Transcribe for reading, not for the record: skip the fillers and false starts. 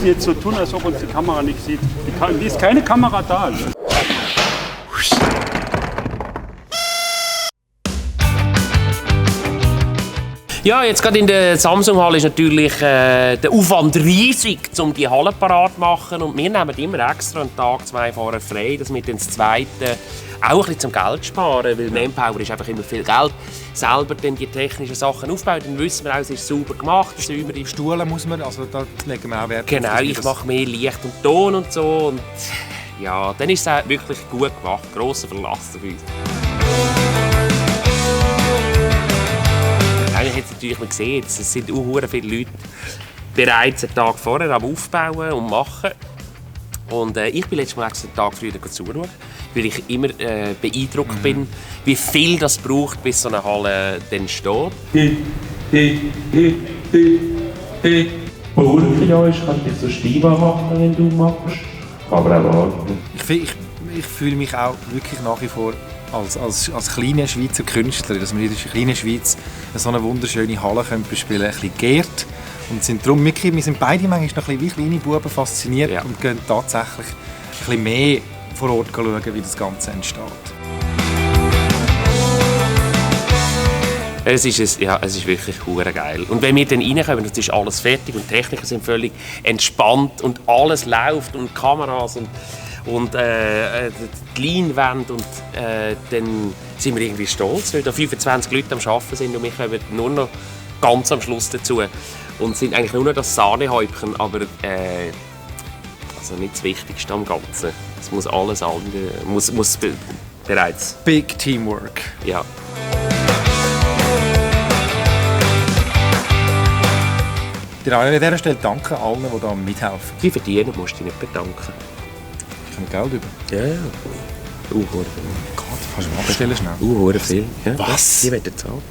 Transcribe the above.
müssen jetzt so tun, als ob uns die Kamera nicht sieht. Die ist keine Kamera da. Ja, jetzt gerade in der Samsung-Halle ist natürlich der Aufwand riesig, um die Halle parat zu machen. Und wir nehmen immer extra einen Tag, 2 vorher frei, dass wir dann das Zweite auch ein bisschen zum Geld sparen. Weil Manpower ist einfach immer viel Geld. Selber dann die technischen Sachen aufbauen, dann wissen wir auch, es ist sauber gemacht. Die Stuhlen muss man, also da legen wir auch Wert. Genau, ich mache mehr Licht und Ton und so. Und ja, dann ist es auch wirklich gut gemacht. Grosser Verlass auf uns. Eigentlich hat es natürlich mal gesehen, es sind auch viele Leute bereits einen Tag vorher am Aufbauen und machen. Und ich bin letztes Mal extra einen Tag früher zuschauen, weil ich immer beeindruckt bin, wie viel das braucht, bis so eine Halle dann steht. Burkenjahr kann ich so Stiefel machen, wenn du magst. Aber auch warten. Ich fühle mich auch wirklich nach wie vor als kleiner Schweizer Künstler, dass wir in der kleinen Schweiz so eine wunderschöne Halle können bespielen können, ein bisschen geehrt. Und sind darum wirklich, wir sind beide manchmal noch ein bisschen wie kleine Buben fasziniert und gehen tatsächlich ein bisschen mehr vor Ort schauen, wie das Ganze entsteht. Es ist wirklich hure geil. Und wenn wir dann reinkommen, dann ist alles fertig und die Techniker sind völlig entspannt und alles läuft und Kameras und die Leinwände und dann sind wir irgendwie stolz, weil da 25 Leute am Arbeiten sind und wir kommen nur noch ganz am Schluss dazu und sind eigentlich nur noch das Sahnehäubchen, aber also nicht das Wichtigste am Ganzen. Es muss alles andere, muss bereits... Big Teamwork. Ja. Dir an dieser Stelle danke allen, die hier mithelfen. Die verdienen, musst du dich nicht bedanken. Ich habe Geld über. Ja. Hure viel. Gott, kannst du mal abstellen schnell? Hure viel. Ja, was? Die werden zahlen.